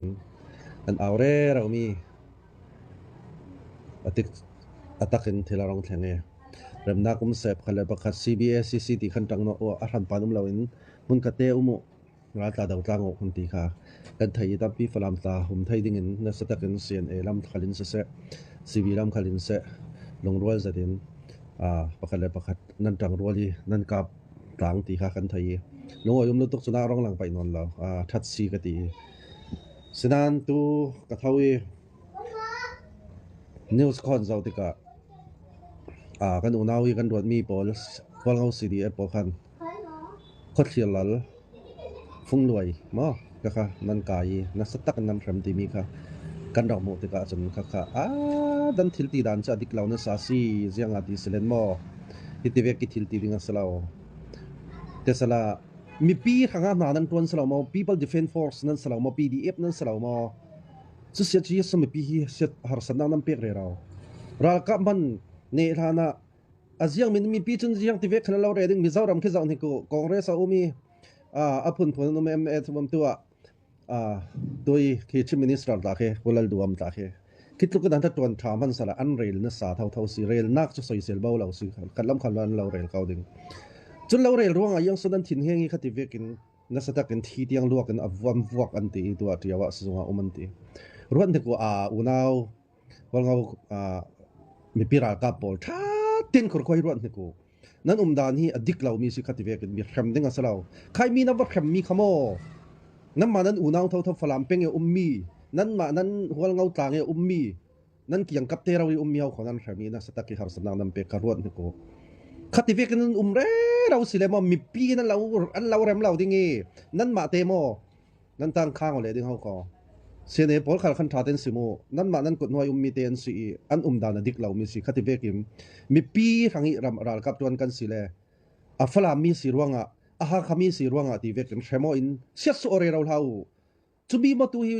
An au rero mi a tak in thil a rong thleng i remnak um seh pakhat le pakhat CBACC ti khan ṭang a hrampan um loin hmunkhat te um uh, raltla dotlang uh kan ti kha kan thei i tampi Falam tla hum thei dingin nasa takin CNA lam khal in siseh, CB lam khal in seh, lungrual zat in pakhat le pakhat nan ṭangrual i nan kap tlang ti kha kan thei i lungawi um lutuk cu na rong lang paih nawn lo, ṭhat si ka ti i. Sinain tu ka tho i news ka hon zoh tikah kan unau i kan ruatmi pawl Hualngo CDF pawl khan khuathlir lal fungluai maw khakha nan kai i nasa tak in nan hrem timi kha kan rak hmuh tikah cun khakha dan thil ti dan cu a dik lo nasa si ziang ah ti si len maw hiti vek i thil ti ding a si lo. Tesala Mipi hrangah hna nan ṭuan si lo maw? People Defence Force nan si lo maw? PDF nan si lo maw? Cusia cu Jesuh mipi hi siat harsatnak nan pek rero. Ralkap man ne hlan ah a ziang min mipi cun ziang ti vek khan lo re ding Mizoram khi zoh hnik u Congress a um i a phunphun an um MA thum tu ah tui khi Chief Minister ta khi Pulal Duam ta khi khi tluk in an ṭuan ṭha hman sala an rel na sa tho tho si rel nak cu soisel bo lo si kan lam khan an lo rel ko ding cun lo rel ruangah yang sun an thin heng i khati vekin na satak in thi tiang luak in a vuam vuak an ti tua ṭiawa sizunga um an ti ruan te ku a unau walngau mipi ralkap pawl ṭha tin khur khoi ruan te ku nan um dan hi a dik lomi si khati vekin mi hrem ding a si lo. Khaimi na va hremmi kha maw nanmah nan unau thotho Falam peng i ummi nanmah nan Hualngo tlang i ummi nan kiangkap te ro i ummi ho kho nan hrem i na satak i harsatnak nan pek kha ruat hnik u. Khati vekin nan um re ro si le maw mipi nan lo an lo rem lo ding i nanmah te maw Nan tang khang le ding ho ko. CNA pawl khal khan tha ten si mu. Nan mah nan kut hnuai ummi te an si i an um dan a dik lo mi si khati vekim mipi hrangi ram ralkap tuan kan si le a Falam mi si ruangah a Hakha mi si ruangah ti vekin hremo in siat su ore ro hlau chumi mo tu hi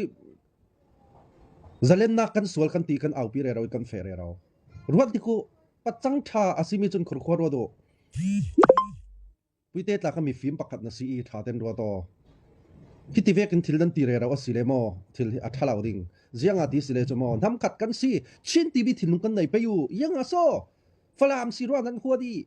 zalennak kan sual kan ti kan aupi re ro kan fe re ro ruat tiku pachang tha asimi chun khur khor ro do Puite tla kha mifim pakhat na si i ṭha tein ruat aw. Hiti vek in thil nan ti rero a si le maw thil hi a ṭha lo ding. Ziang ah ti si le cu maw hnam khat kan si Chin timi thinlung kan nei pei u. Iang ah so Falam si rua nan hua dih.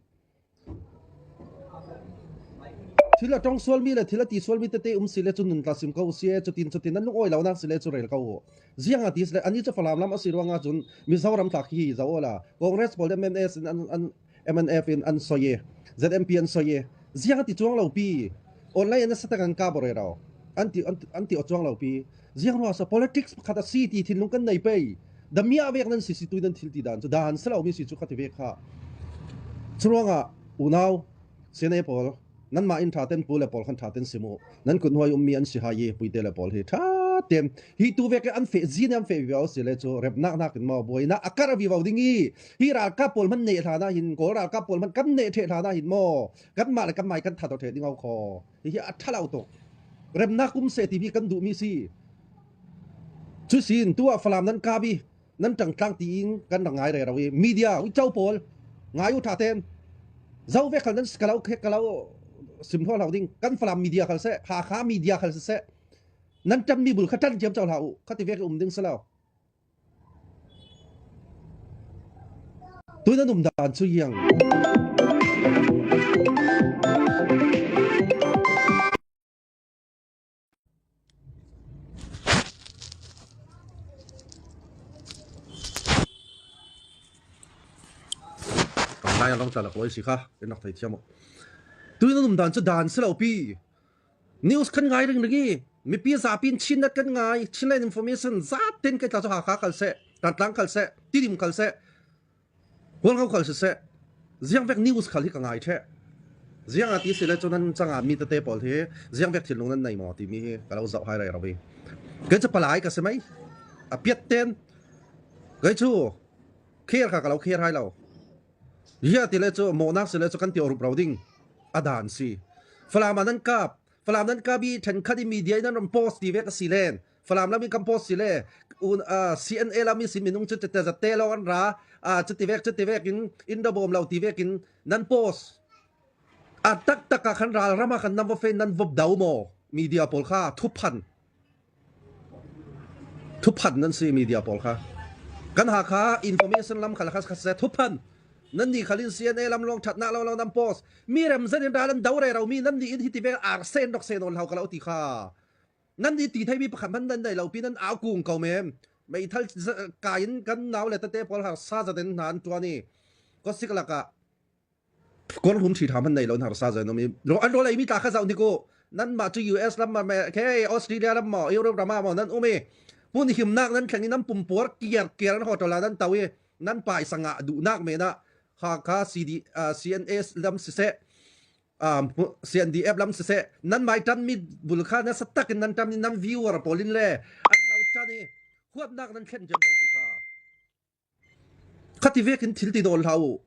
Thil a tong sualmi le thil a ti sualmi tete um si le cu nun tla sim ko si e cutin cutin nan lungawi lo nak si le cu rel ko u. Ziang ah ti si le ani cu Falam lam a si ruangah cun Mizoram tla khi zo la Congress pawl MNS in an MNF in an soi i ZMP an soi i ziang an ti chuang lo pi online in a kan ka bore ro an ti an ti chuang lo pi ziang ro sa politics pakhat a si ti thinlung kan nei pei damia vek nan si si tu nan thil ti dan chu dan selo mi si chu khati ve kha churuanga unau sene pawl nan mah in tha ten pu le pawl khan tha ten simu nan kun huai ummi an si hai i puite le pawl hi tha ten hi tu vek an fe zin an fe viau si le chu rep nak nak in mo boi na akar vi vau ding i hi ralkap pawl man nei thla na hin kawl ralkap pawl man kan ne the thla na hin mo kan mah le kan mai kan tha to the ding au kho hi hi a tha lo tuk remnak kum se ti bi kan duh mi si chu sin tu falam nan ka bi nan tang tlang ti in kan rak ngai re ro i media ui chau pawl ngai u tha ten zo ve khal nan kalau khe kalau sim tho lo ding kan falam media khal se Hakha media khal se se nan tam mi bul kha tan chiam chau hlah u khati ve um ding selo tu nan um dan chu yang Lai long tla loi si kha in rak thei thiam tu nan um dan chu dan si lo pi news kan ngai ring ringi mipi zapin chin nat kan ngai chinland information zat ten kai tla chu hakha kal se tantlang kal se tidim kal se Hualngo khal siseh, ziang vek news khal hi ka ngai ṭheh. Ziang ah ti si le cu nan cangah mi tete pawl hi ziang vek thinlung nan nei maw timi hi ka lo zoh hai rei ro i. Kei cu palai ka si mei. A piat ten. Kei cu kher kha ka lo kher hai lo. Zia ti le cu mawhnak si le cu kan ti orup ro ding. A dan si. Falam ah nan kap. Falam nan kap i ṭhenkhat i media in nan ron post ti ve ka si len. Falam lam in kan post si le un CNA lam in sin minung cu te zatte lawng an ra cuti vek cuti vek in in bawm lo ti vek in nan post a tak tak ah khan ral ram ah khan nan va fe nan vop do maw media pawl kha thuphan Thuphan nan si media pawl kha. Kan Hakha information lam khal kha kha thuphan. Nan ni khalin CNA lam long that na lo lo nam post. Mi rem zan in ral an do re ro mi nan ni in hiti ve ar sen rok sen on hau ka lo ti kha. Nan ni ti thei mi pakhat man nan nei lo pi nan au kung ko mem. Meithal kain kan nau le tate pawl har sa zaten hna an tuani. Ko sik laka Kawlhum ṭhi ṭha hmanh nei lo in harsa zan um i an rawl ei mi tla kha zoh hnik u. Nanmah cu US ram ah ke Australia ram maw Europe ram ah maw nan um i hmun himnak nan thleng i nan pumpuar kiar kiar an hotel ah nan to i nan paisa ngah duhnak men ah Hakha CD, CNA lam siseh CNDF lam siseh nan mai ṭan mi bul kha na satak in nan ṭam i nan viewer pawl in le an lo ṭan i huatnak nan thlen diam ko si kha. Khati vek in thil ti nawl hlah u.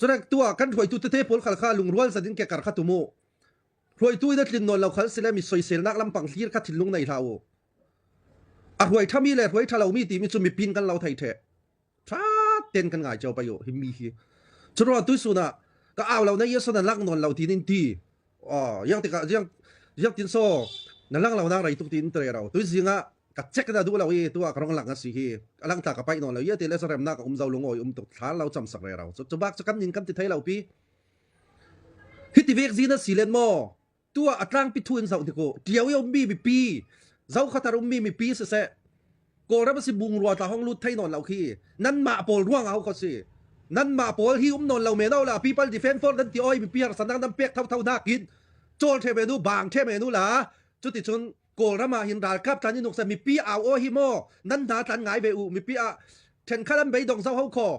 Cun tuah kan hruaitu tete pawl khal kha lungrual zat in kekar kha tum u. Hruaitu in a tlin nawl lo khal sile mi soiselnak lampang hlir kha thinlung nei hlah u. A hruai ṭhami le hruai ṭha lomi timi cu mipin kan lo thei ṭheh. Ṭha ten kan ngai cio pai u hi mi hi. Curuang tuisun ah ka au lo na yeson an lang nawn lo tin in ti. Oh, yang tikah yang yang tin so na lang lo na rei tuk tin tre ro. Tuizing ah ka check na duh lo i tu ah ka rong lang a si hi alang ta ka pai non lo ye te le rem na ka um zo lungoi um tuk thla lo cham sak re ro chu bak chu kan nin kan ti thei lo pi hi ti vek zin a si len mo tu ah atlang pi thu in zau ti ko tiau yo mi mi pi zau khatar um mi mi pi se se kawlram si bung rua tla hong lut thei non lo khi nan ma pawl ruang au ko si nan ma pawl hi um non lo me no la people defend for nan ti oi mi pi har sanang nam pek thau thau na kin chol the me nu bang the me nu la chu ti chun Kawlram ah hin ralkap tlan in uk mipi au aw hi maw nan hna tlan ngai ve u mipi ah thenkhat an beidong zo ho kho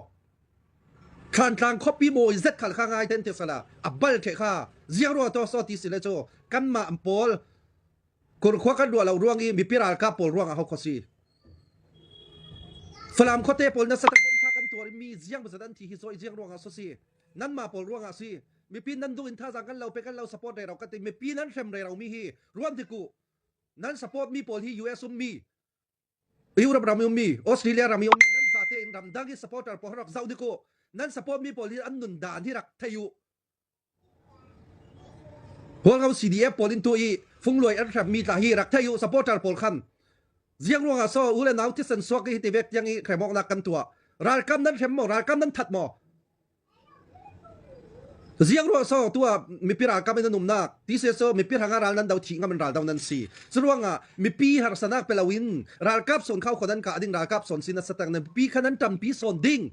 Thlantlang khuapi mawi zet khal kha ngai ten te sala a bal the kha ziang ro to so ti si le chu kanmah an pawl kurkhua kan ruah lo ruang i mipi ralkap pawl ruang ah ho kho si Falam khuate pawl na satak bom thla kan tuar mi ziang bazat an thi hi soi ziang ruang ah so si nanmah pawl ruang ah si mipi nan duh in thazang kan lo pe kan lo support re ro ka ti mipi nan hrem re ro mi hi ruan ti ku nan support mi pawl hi US um mi Europe ram um mi Australia ram um mi nan zate in ram dang hi supporter pawl rak zau di ku nan support mi pawl hi an nun dan hi rak thei u Huangho CDF pawl in tu i fungluai an hrem mi tla hi rak thei u supporter pawl khan ziang ruangah so u le nau thisen suak hi ti vek tiang i hremok nak kan tua ralkam nan hrem mo ralkam nan that mo Ziang ruah so tua mipi ralkap in an umnak ti se so mipi hranga ral nan do thi ngam in ral do nan si curuangah mipi harsanak pe loin ralkap son khau khodan ka ding ralkap son sin satang na mipi khan an tampi son ding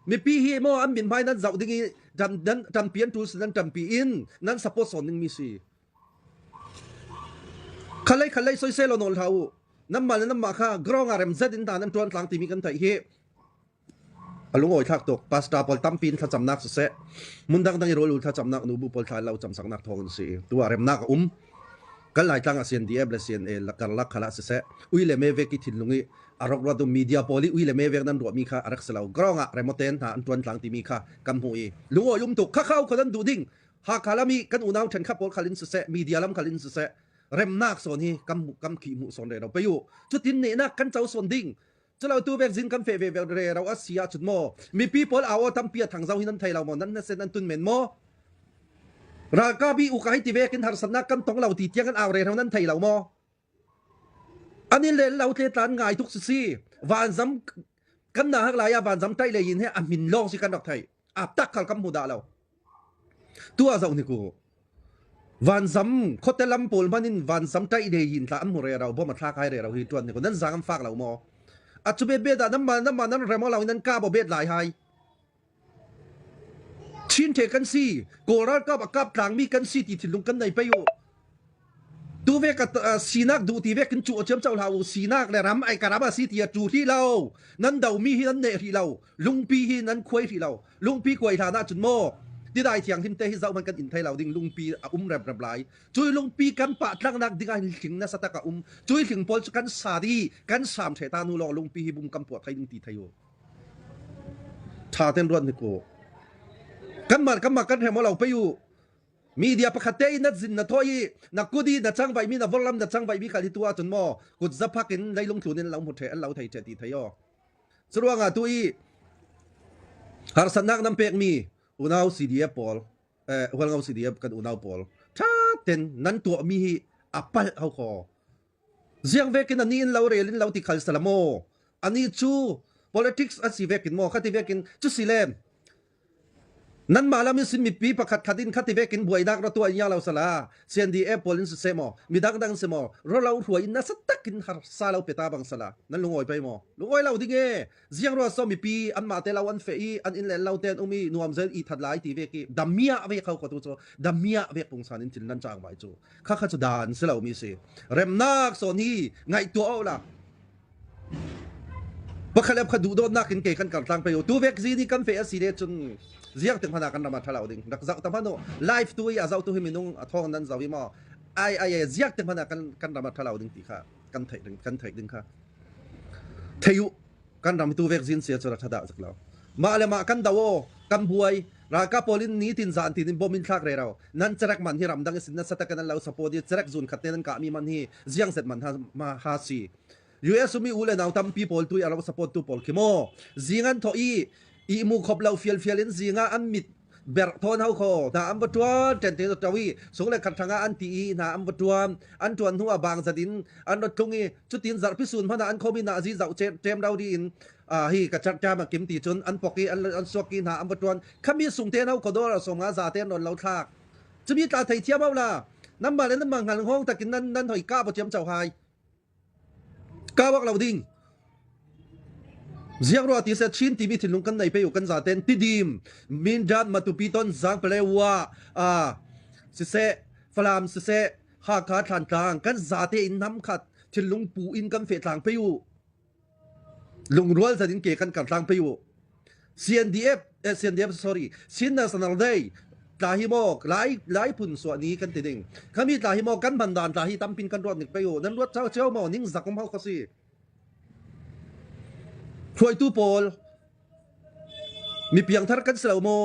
mipi hi mo an min hmai nan zau ding i nan tampi an tul sin nan tampi in nan support son ding mi si khalei khalei soisel lo nol hau nam mal nam ma kha grong arem zet in dan an tuan tlang timi kan thai hi A lungawi thlak tuk. Pastor pawl tampi in thlacamnak siseh, hmun dangdang i rawl ul thlacamnak nubu pawl thla lo camsaknak thawng in si i tu ah remnak a um. Kan Laitlang ah CNDF le CNA karlak khal ah siseh, ui le me vek i thinlung i a rak ruat media pawl i ui le me vek nan ruahmi kha a rak si lo. Grong ah remoten hna an tuan tlang timi kha kan hmuh i lungawi um tuk. Kha khau kha nan duh ding. Hakha lam i kan unau ṭhenkhat pawl khal in siseh, media lam khal in siseh, remnak sawn hi kam kam khi hmuh sawn re lo pe u. Cutin nehnak kan co sawn ding. Culo tu vek zin kan fe ve ve re ro a si ahcun maw mipi pawl au aw tampi a thang zau hi nan thei lo maw nan na sen an tun men maw ralkap i uka hi ti vek in harsatnak kan tong lo ti tiang an au re ro nan thei lo maw an in len lo tle tlan ngai tuk si si vanzam kan na hak lai ah vanzam tai le yin he a min lawng si kan rak thei ap tak khal kam mu dah lo tu a zau ni ku vanzam khote lam pawl man in vanzam tai le yin tla an mu re ro bom a thla kai re ro hi tuan ni ku nan zang am fak lo maw a chu be be da nan ma nan ma nan remo lo nan ka bo bet lai hai Chin the kan si kawl ralkap a kap tlang mi kan si ti thinlung kan nei pe u tu ve ka sinak duh ti ve kin chu chiam chau hlah u sinak le ram ai ka ram a si ti a tu hi lo nan do mi hi nan ne ri lo lungpi hi nan khuai ri lo lungpi kuai hlan ah cun maw tidai thianghlim te hi zoh man kan in thei lo ding lungpi a um rep rep lai cui lungpi kan pah tlangnak ding ah hin hling na satak a um cui hling pawl cu kan sa di kan sam the ta nu lawng lungpi hi bum kam puah thei ding ti thei u tha ten ruat ni ko kan mar kan mar kan he mo lo pe u media pakhat te in na zin na thoi i na kudi na chang vai mi na vorlam na chang vai mi khal hi tu ah cun maw kut zaphak in leilung thlun in lo mu the an lo thei the ti thei o Curuangah tu i harsatnak nan pekmi unau CDF pawl, Hualngo CDF kan unau pawl, ṭha ten nan tuahmi hi a palh ho khaw. Ziang vekin ani in lo rel in lo ti khal sala maw? Ani cu politics an si vekin maw? Khati vekin cu si le Nanmah lam in sin mipi pakhat khat in khati vekin buainak ra tuah in ya lo sala CNDF pawl in siseh maw midang dang si maw rolo hruai in nasa takin har sa lo peta bang sala nan lungawi pei maw lungawi lo ding e ziang ruah so mipi an mah te lo an fe i an in le lo ten um i nuam zel i that lai ti ve ki damia ve kho ko tu chu damia ve pungsan in thil nan chang vai chu kha kha chu dan si lo mi si remnak so ni ngai tu o la Pakhat le pakhat duhdawtnak in ke kan kar tlang pe u. Tu vek zi ni kan fe a si le cun ziang tik hmanh ah kan ram ah ṭha lo ding. Rak zoh ta hmanh u. Live tu i a zoh tu hi minung a thawng nan zoh i maw ai ai ai ziak tik hmanh ah kan kan ram ah ṭha lo ding ti kha kan theih ding kan theih ding kha. Thei u. Kan ram tu vek zin sia cu ra ṭha dah zik lo. Mah le mah kan do aw kan buai ralkap pawl in ni tin zan tin in bom in thlak re ro nan cerek man hi ramdang isin na satak nan lo support i cerek zun khat te nan kah mi man hi ziang set man ha ma ha si US mi u le nau tampi pawl tu i a ro support tu pawl khi maw zing an tho i i mu khop lo fial fial in zinga an mit ber thon hau kho na an va tuan ten te tawi sung le khat thanga an ti i na an va tuan an tuan hnu a bang zadin an ro tlung i cutin zarpi sun hmana an khomi na zi zau chem rau di in hi ka chat ta ma kim ti chun an pok i an an suak i na an va tuan khami sung te nau kodor som nga za te non lo thlak chumi tla thei thiam au la nam ma le nam ma ngal hong takin nan nan hoi ka bo chiam chau hai Ka bak lo ding. Ziang rua ti se Chin timi thinlung kan nei pe u kan zaten Tidim, Mindat, Matupi ton Zang Palewa a siseh Falam siseh Hakha Thlantlang kan zate in nam khat thinlung pu in kan fe tlang pe u. Lungrual zan in ke kan kar tlang pe u. CNDF eh, CNDF sorry Chin National Day tla hi maw lai lai phun suah ni kan ti ding khami tla hi maw kan man dan tla hi tampin kan ruat nik pe u nan ruat chau cheu maw ning zak um hau kho si hruaitu pawl mi piangthar kan si lo maw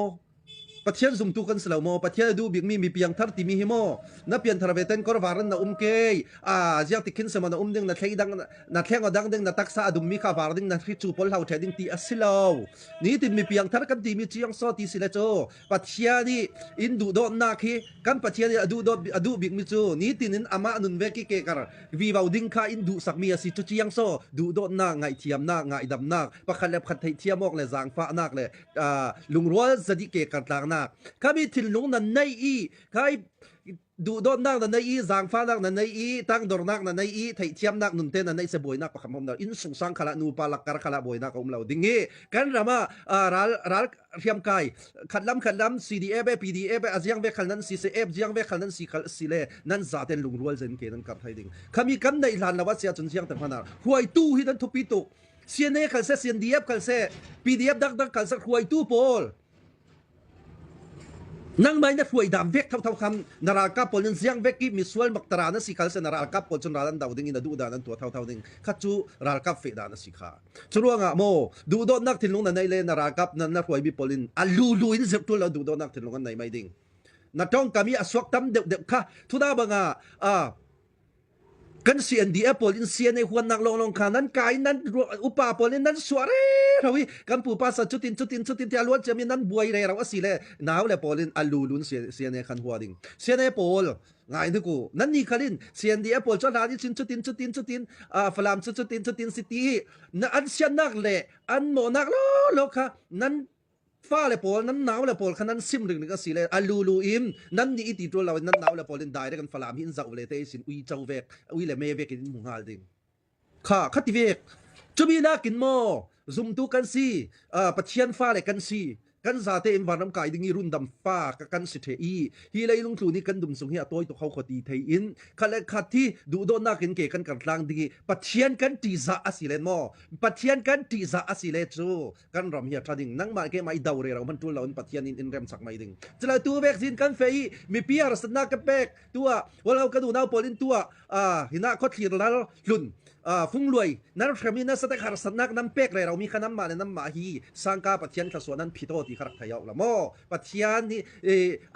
Pathian zumtu kan si lo maw? Pathian a duh bikmi mi piangthar timi hi maw? Na pianthar ve ten kor var in na um ke. A ziang tikhin sama na um ding na thlei dang na thleng dang ding na taksa a dummi kha var ding na hri chu pol hlau the ding ti a si lo. Ni tin mi piangthar kan timi chiang so ti si le cu Pathian i in duh dawtnak hi kan Pathian i a duh dawt a duh bikmi cu nitin in amah nun ve ki ke kar vivo ding kha in duh sakmi a si cu chiang so duh dawtnak ngaihthiamnak ngaidamnak pakhat le pakhat theihthiam awk le zaangfahnak le lungrual zadi ke kartlaknak khami thinlung nan nei i khai duhdawtnak na nei i zaangfahnak na nei i tangdornak na nei i theihthiamnak nun te na nei se buainak pakham um lo inn sungsang khala nupa lakkar khala buainak um lo ding i kan ram ah ral ral hriamkai khatlam khatlam CDA be PDA be aziang ve khal nan si se ep jiang ve khal nan si khal si le nan zaten lungrual zen ke nan kar thai ding khami kan nei hlan lawa sia chun jiang te hmana huai tu hi nan thupi tu CNA khal seh CNDF khal seh PDF dangdang khal seh hruaitu pawl nangmah na hruai dam vek thotho kham na ralkap pawl nan ziang vek i misual maktara na si khal se na ralkap pawl cun ral an do ding in a duh dan an tua thotho ding kha cu ralkap fe dan a si kha curuangah maw duhdawtnak thinlung na nei le na ralkap na na hruai mi pawl in a lu lu in zirh tul lo duhdawtnak thinlung an nei mai ding na tongkam i a suak tam deuh deuh kha thuda banga a Kan CNDF pawl in CNA huannak lawnglawng kha nan kai nan upa pawl in nan suah rero i kan pupa sa cutin cutin cutin tiah luan ciami nan buai rero a si le nau le pawl in a lulun CNA khan hua ding. CNA pawl ngai nu ku nan ni khalin CNDF pawl cu hlan i cun cutin cutin cutin Falam cu cutin cutin si ti na an siannak le an mawhnak lo lo kha nan fale pawl nan nau le pawl kha nan sim ring ring a si le a lulu in nan ni i ti tul lo in nan nau le pawl in direct an falam hi in zoh le te sin ui cho vek ui le me vek in mu ngal ding kha khati vek chumi nakin maw zumtu kan si pathian fale kan si kan zate in vanram kai ding i rundam fa ka kan si the i hi leilung tlu ni kan dum sung hi a tawi to kho kho ti thei in khat le khat hi duhdawtnak in ke kan kar tlang ding i pathian kan ṭihzah a si len maw pathian kan ṭihzah a si le cu kan ram hi a tha ding nangmah ke mai do re ro man tul lo in pathian in in rem chak mai ding chula tu vek zin kan fe i mi piar sanna ka pek tua walo ka du nau pol in tua a hina kho thlir lal hlun a fungluai nan hrami na satek har sannak nam pek re ro mi kha nam ma le nam ma hi sangka pathian thla suan nan phito ti kharak thayau la mo pathian ni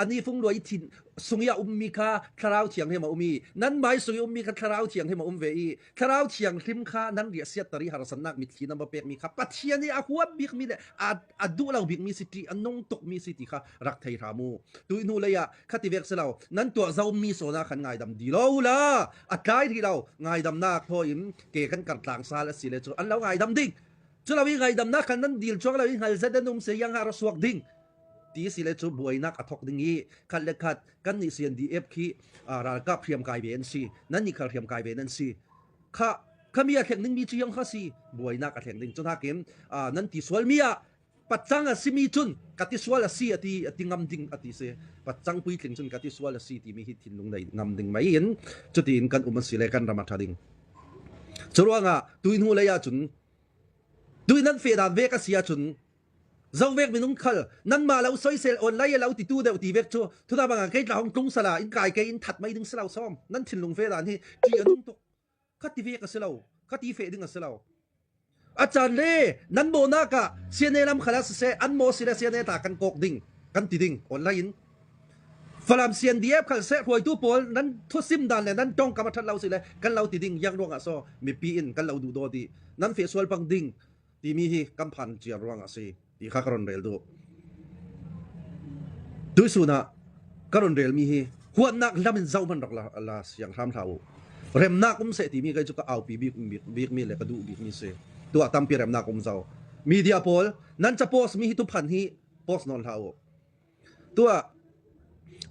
ani fungluai thin. sung i a ummi kha Thlarau Thianghlim a um i nan mai sung i ummi kha Thlarau Thianghlim a um ve i Thlarau Thianghlim kha nan riah siatter i harsatnak mitthli nan va pekmi kha Pathian i a huat bikmi le a duh lo bikmi si ṭih a nung tukmi si ti kha rak thei hram u. Tu hnu lei ah khati vek si lo nan tuah zomi sona khan ngaidam di lo la a tlai rih lo ngaidamnak thaw in ke kan kar tlang sal a si le cu an lo ngaidam ding cu lo i ngaidamnak khan nan dil chuang lo i hngal zet an um se yang ha ra suak ding ti si le cu buainak a thok ding i khat le khat kan nih CNDF khi ralkap hriam kai ve an si nan nih khal hriam kai ve nan si kha khami a thleng ding mi cu yang kha si buainak a thleng ding cu nakin nan ti sual mi ah pacang a simi cun ka ti sual a si a ti a ti ngam ding a ti si pacang puitling cun ka ti sual a si timi hi thinlung nei ngam ding mai in cutiin kan um a si le kan ram a tha ding cu ruangah tui hnu lei ah cun tui nan fe dan vek a si ahcun zo vek minung khal nanmah lo soisel on lai lo ti tu deuh ti vek cu thuna banga kei tla hong tlung sala in kai ke in that mai ding silo som nan thinlung fe dan hi ti anung tuk kha ti vek a si lo kha ti fe ding a si lo a caan le nan bawhnak ah CNA lam khala siseh an maw si le CNA ta kan kok ding kan ti ding online in Falam CNDF khal seh hruaitu pawl nan thusim dan le nan tongkam a that lo si le kan lo ti ding yang ruangah so mipi in kan lo duh do ti nan fe sual pang ding timi hi kan phan cia ruangah si ti kha ka ron rel duh. Tuisun ah ka ron relmi hi huatnak lam in zoh hmanh rak la, la siang hram hlah u. Remnak um seh timi kei cu ka aupi bik bik mi le ka duh bik mi si. Tuah tampi remnak um zau. Media pawl nan ca post mi hi tu phan hi post nawn hlah u. Tuah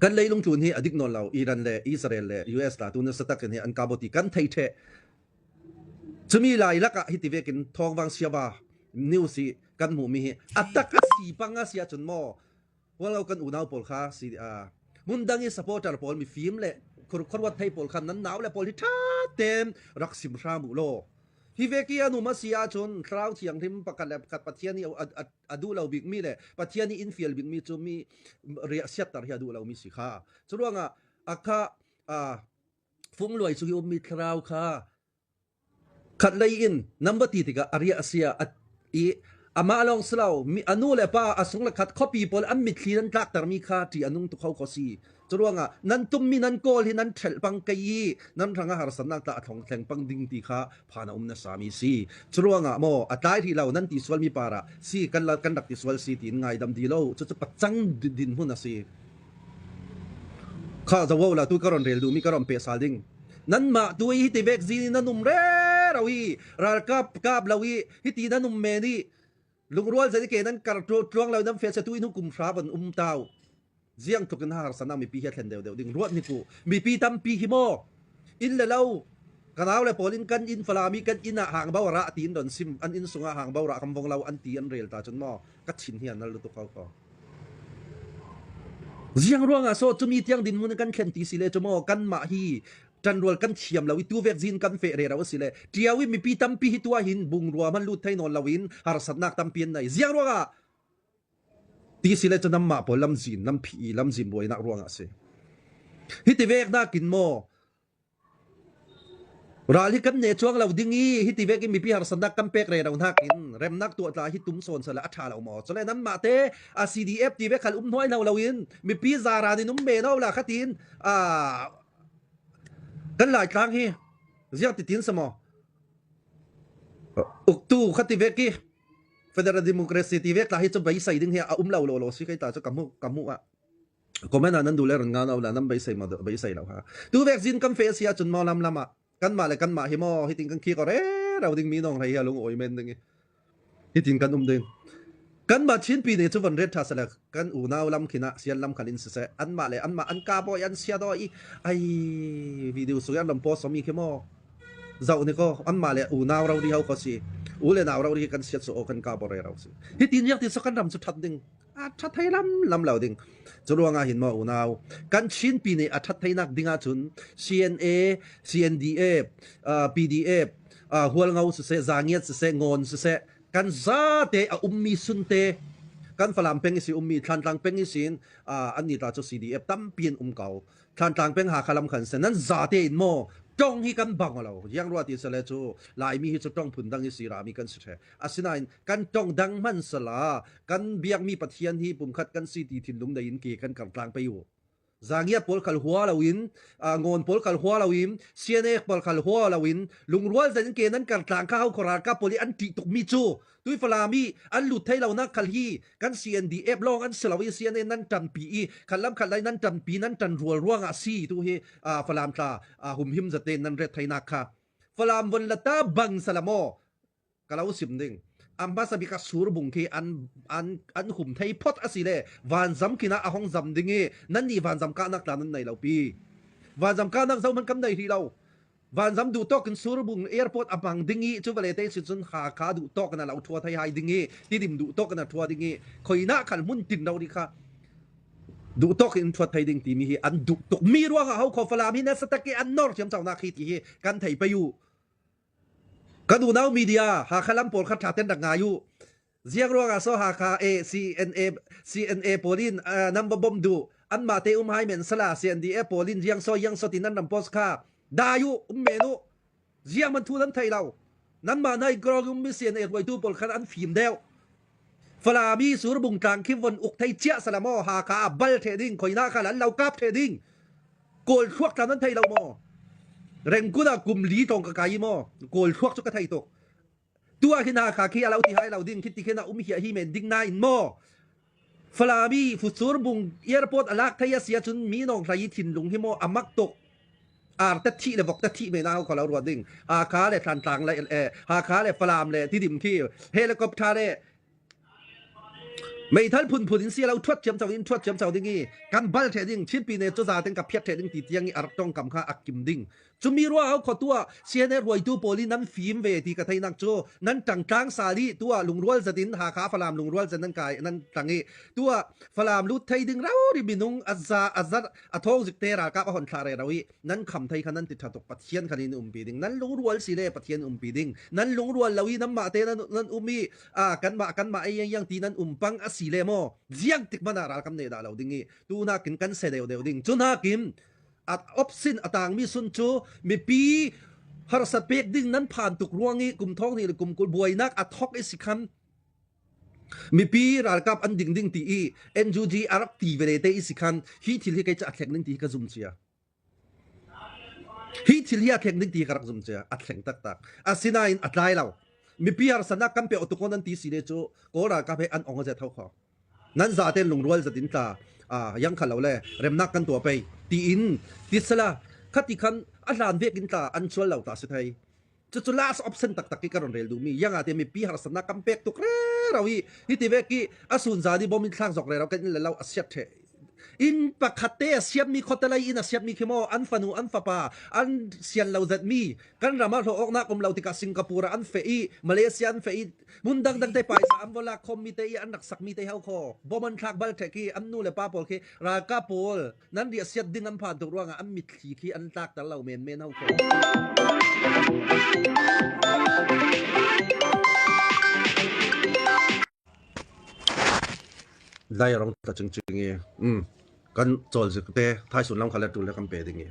kan leilung tlun hi adik nawn lo Iran le Israel le US la tu na satak in hi an kaboti kan thei the Cumi lai lakah hiti vekin thawngvang siava news hi kan hmuhmi hi a tak a si pang a si ahcun maw hualo kan unau pawl kha si hmundang i supporter pawl mifim le khuaruat thei pawl kha nan nau le pawl hi ṭha tein rak sim hram u law hi veki an um a si ahcun thlarau thianghlim pakhat le pakhat Pathian i a duh lo bikmi le Pathian i in fial bikmi cu mi riah siatter hi a duh lomi si kha cu ruangah a kha Fungluai chung i ummi thlarau kha khatlei in nan va ti tikah a riah a sia i amah lawng si lo a nu le pa a sung le khat khuapi pawl an mitthli nan tlaktermi kha ṭih a nung tuk kho ko si. Curuangah nan tummi nan kawl hi nan ṭhelh pang kei i nan hrang a harsatnak tah a thlong thleng pang ding ti kha phan a um na sami si. Curuangah maw a tlai rih lo nan ti sualmi par ah si kan kan rak ti sual si tiin ngaidam di lo cucu pacang dinhmun a si. Kha zo la tu ka ron rel duhmi ka ron pe sal ding. Nanmah tu hi ti vek zin in nan um re ro hi ralkap kap lo hi hiti nan um men i lungrual zan ke nan kar tluang lo nan fel se tu in kum hra von um tau ziang tluk in har sana mipi hi thlen deuh deuh ding ruat ni ku mipi tampi hi mo in le lo kanau le pawl in kan in falami kan in ah hang bo ra ti in don sim an in sunga hang bo ra kam vong lo an ti an rel ta chun mo ka thin hi an nal lu tu ko ko Ziang ruangah so cumi tiang dinhmun kan thlen ti si le cu maw kanmah hi ṭanrual kan thiam lo i tuvek zin kan feh rero a si le ṭiao i mipi tampi hi tuah hin bungrua man lut thei nawn loin harsatnak tampi an nei. Ziang ruangah ti si le cu nanmah pawl lamzin lamphih i lamzin buainak ruangah a si. Hi ti vek nakin maw Ral hi kan ne chuang lo ding i hiti vek in mipi harsatnak kan pek re lo nakin remnak tuah tla hi tum sawn sala a tha lo maw chule nan mah te a CDF ti ve khal um hnuai lo loin mipi zaran in um me no la khatin a kan lai tlang hi ziang ti tin samo uktu khati vek i federal democracy ti vek tla hi chu beisei ding hi a um lo lo lo si kai ta chu kamu kamu a Comment ah nan duh le ron nga no la nan beisei ma beisei lo ha. Tu vek zin kan fe sia chun mo lam lam ah kan mah le kan mah hi mo hitin kan khi ko re rau ding mi nong hlei hi lung oi men ding i hitin kan um ding. Kan mah Chin pi ne chu van ret tha sala kan unau lam khina sian lam khan in sise an mah le an mah an ka boy an sia do i ai video su yan lam post mi khi mo zau ni ko an mah le unau ro ri ho ko si u le nau ro ri kan siat su o kan ka bo re ro si hitin yak ti so kan ram chu that ding A ṭha thei lam lam lo ding. Cu ruangah hin maw unau, kan Chinpi nih a ṭhat theinak ding ahcun CNA, CNDF, PDF, Hualngo siseh, Zangiat siseh, Ngawn siseh, kan zate a ummi sunte, kan Falam peng i si ummi, Thlantlang peng i sin, an ni ta cu CDF tampi an um ko. Thlantlang peng Hakha lam khan se nan zate in maw tong hi kan bang lo. Yang rua ti sale cu Laimi hi cu tong phun dang i si rami kan si the. Asinain kan tong dang hman sala kan biakmi Pathian hi pumkhat kan si ti thinlung nei in ke kan kar tlang pei u. Zangiat pawl khal hua loin, Ngawn pawl khal hua loin, CNA pawl khal hua loin, lungrual zan in ke nan kar tlang kha hau kho ralkap pawl i an ṭih tukmi cu tui Falam i an lut thei lonak khal hi kan CNDF lawng an si lo i CNA nan ṭanpi i khat lam khat lai nan ṭanpi nan ṭan rual ruangah si tu hi Falam tla humhim zaten nan ret theinak kha Falam von lata bang salamo ka lo sim ding a hmasa bik a surbung khi an an an hum thei phot a si le vanzam khin ah a hong zam ding i nan nih vanzam kahnak tla nan nei lo pi vanzam kahnak zo man kam nei ri lo vanzam duh tawk in surbung airport a hmang ding i cu vale te si cun Hakha duh tawk na lo thua thei hai ding i tidim duh tawk na thua ding i khoina khal mun tin lo ri kha duh tawk in thuat thei ding timi hi an duh tuk mi ruang ah ho kho falam hi na satak i an nor thiam chau nak hi ti hi kan thei payu Kan unau media Hakha lam pawl kha ṭha ten rak ngai u. Ziang ruangah so Hakha A CNA CNA pawl in nan va bawmh duh. Anmah te um hai men sala CNDA pawl in riang so yang so ti nan ram post kha dai u um men u. Ziang man thu nan thei lo. Nanmah nai grog um mi CNA hruaitu pawl khan an fim deuh. Falam i surbung tlang khi von uk thei chiah sala maw Hakha ah bal the ding khoina kha lan lo kap the ding. Kawl thluak tla nan thei lo maw? Rengkun ah kum li tong ka kai maw? Kawl thluak cu ka thei tuk. Tu ah hin Hakha khi a lo ti hai lo ding khi ti khin a um hia hi men ding na in maw? Falami futsur bung airport alak thei a sia cun mi nong hlai thinlung hi maw amak tuk. Ar ta thi le vok ta thi me na ko lo ruat ding. Hakha le Thlantlang le Hakha le Falam le Tidim khi helicopter le Meithal phunphun in si lo thuat thiam in thuat thiam ding i kan bal the ding Chin pine cu za ten ka phiat the ding ti tiang i a rak tongkam kha a kim ding. Cumi rua au kho tua CNA ruaitu pawl i nan fim ve ti ka theinak cu nan ṭangtlang sal i tua lungrual zat in Hakha Falam lungrual zat nan kai nan tang i tua Falam lut thei ding rau ri minung a za a zat a thong zik te ralkap a hon thla re ro i nan kham thei kha nan ti tha tuk Pathian khan in umpi ding nan lungrual si le Pathian umpi ding nan lungrual lo i nan mah te nan nan um i a kanmah kanmah ei yang yang ti nan um pang a si le maw ziang tik mana ral kam ne dah lo ding i tu nakin kan se deuh deuh ding cu nakin at opsin atang mi sun cu mipi harsat pek ding nan phan tuk ruang i kum thong ni le kum kul buainak a thok i sikham mipi ralkap an ding ding ti i NUG arak ti ve te i sikhan hi thil hi kei cha thlek ning ti ka zum chia Hi thil hi a thleng ding ti ka rak zum cia. A thleng taktak. Asinain a tlai lo. Mipi harsanak kan pe tuk nan ti si ne cu Kawl ralkap he an ong a zet ho kho. Nan za ten lungrual zatin tla yang kha lo le remnak kan tua pei tiin tisala khati khan a hlan vek in tla an chual lo ta si thei. Cucu last option taktak i ka ron rel duhmi yang ah te mipi harsatnak kan pek tuk rero hi hi ti ve ki a sun zani bom in thlak zok rero kan in le lo a siat the in pakhat te a siammi khotalai in a siammi khi maw an fanu an fapa an sian lo zat mi kan ram ah hlawh awknak um lo tikah Singapore ah an fe i Malaysia an fe i mun dang dang te paisa an vola khom mi te i an rak sak mi te hau kho bom an thlak bal the khi an nu le pa pawl khi ralkap pawl nan riah siat ding an phan tuk ruangah an mitthli khi an tlak ter lo men men ho kho. Dai rong ta ching ching i kan chawl zik te thai sun lam kha le tul le kan pe ding i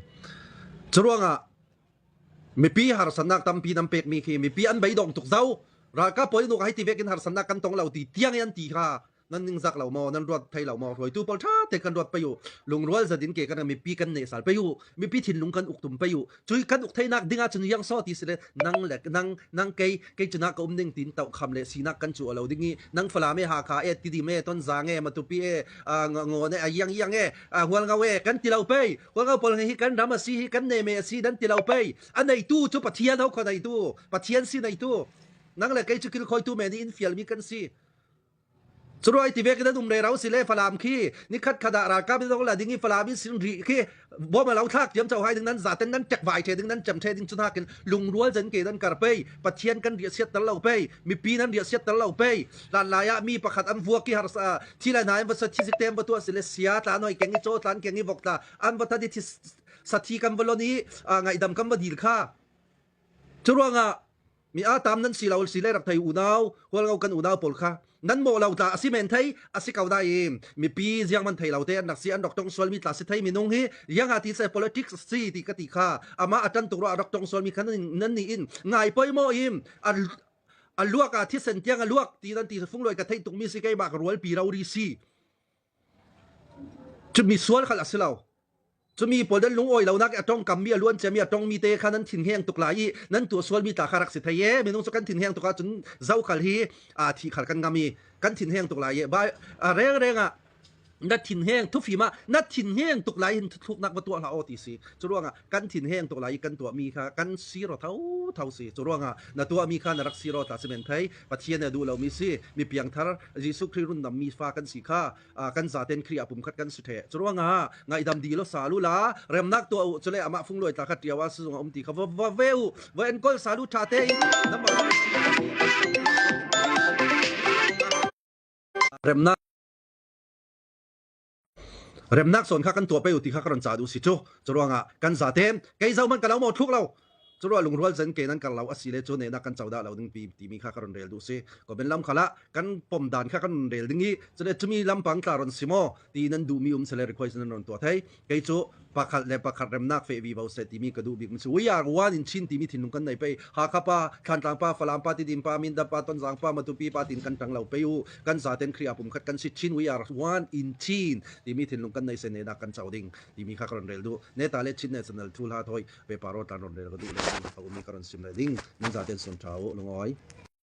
curuangah mipi harsatnak tampi nan pek mi khi mipi an beidong tuk zau ralkap pawl nu hai ti vekin harsatnak kan tong lo ti tiang in an ti kha Nan ningzak lo maw? Nan ruat thei lo maw? Hruaitu pawl ṭha te kan ruat pei u. Lungrual zadin ke kan mipi kan ne sal pei u. Mipi thinlung kan uk tum pei u. Cui kan uk theinak ding ahcun yang so ti si le nang le nang nang kei kei cuna ka um ding tin tau kham le sinak kan cu alo ding i nang Falam e Hakha e Tidim e Tonzang e Matupi e Ngawn e Yang Yang e Hualngo e kan ti lo pei. Hualngo pawl hi kan ram a si hi kan ne me a si nan ti lo pei. A neitu cu Pathian ho kho neitu Pathian si neitu nang le kei cu kilkhawitu men in fialmi kan si. Curuai ti vek in an um rero si le Falam khi nikhat khat ah ralkap in la ding i Falam in sin ri khi bom a lo thlak tiam cho hai ding nan zaten nan tek vai the ding nan chem the ding chu nakin lungrual zen ke nan kar pei Pathian kan ria siat tar lo pei mipi nan ria siat tar lo pei lan lai ah mi pakhat an vuak ki har thi lai na an va sa thi zik tem va tu si le sia tla noi keng i chaw tlan keng i vok tla an va thadi thi sathi kan va lon i ngaidam kan va dil kha curuangah Mi aa tam nan si lo si le rak thei unau hualngo kan unau pawl kha nan mawh lo tla a si men thei a si ko dai mipi ziang man thei lo te an rak si an rak tong sual mi tla si thei minung hi yang a ti se politics si ti ka ti kha ama atan tuk ro a rak tong sual mi kha nan ni in ngai poi mo im a luak a thisen tiang a luak ti nan ti fung loi ka thei tuk mi si kei ma ka rual pi ro ri si chu mi sual khal a si lo. Cumi pawl nan lungawi lonak i a tongkam mi a luan ciami a tongmi te kha nan thin heng tuk lai i nan tuah sualmi tla kha rak si thei e. Minung cu kan thin heng tuk ahcun zokhal hi aa thi khal kan ngam i kan thin heng tuk lai i rengreng ah na thin heng thufim ah na thin heng tuk lai hin thuthluknak va tuah hlah aw ti si. Cu ruangah kan thin heng tuk lai i kan tuahmi kha kan siro tho tho si. Cu ruangah na tuahmi kha na rak siro tla si men thei. Pathian a duh lomi si. Mi piangthar Jesuh Khrih rundam mi fa kan si kha kan zaten Khrih ah pumkhat kan si the. Curuangah ngaidam di lo salu la remnak tuah u cule amah fungluai tla kha tiaw ah sizung a um ti kha va va ve u va enkol salu tha te in remnak remnak son kha kan tuah pe u ti kha ka ron cha du si chu. Curuangah kan zaten kei zo man ka lo mo thluk lo. Curuah lungrual zen ke nan kar lo asi le cu ne na kan codah lo ding pi timi kha ka ron rel duh si. Ko ben lam khala kan pom dan kha kan rel ding i cule cumi lampang tla ron si maw ti nan duhmi um sele request nan ron tuah thei. Kei cu pakhat le pakhat remnak fe vi vo se timi ka duh bik mi si. We are one in Chin timi thinlung kan nei pei. Hakha pa, Thlantlang pa, Falam pa, Tidim pa, Mindat pa, Tonzang pa, Matupi pa tin kan tang lo pei u. Kan zaten Khrih ah pumkhat kan si. Chin we are one in Chin timi thinlung kan nei se ne na kan co ding timi kha ka ron rel duh. Neta le Chin National Thu Hla Thoi pe paro tlan ron rel ka duh le a umi ka ron sim le ding nan zaten sun tha u lungoi.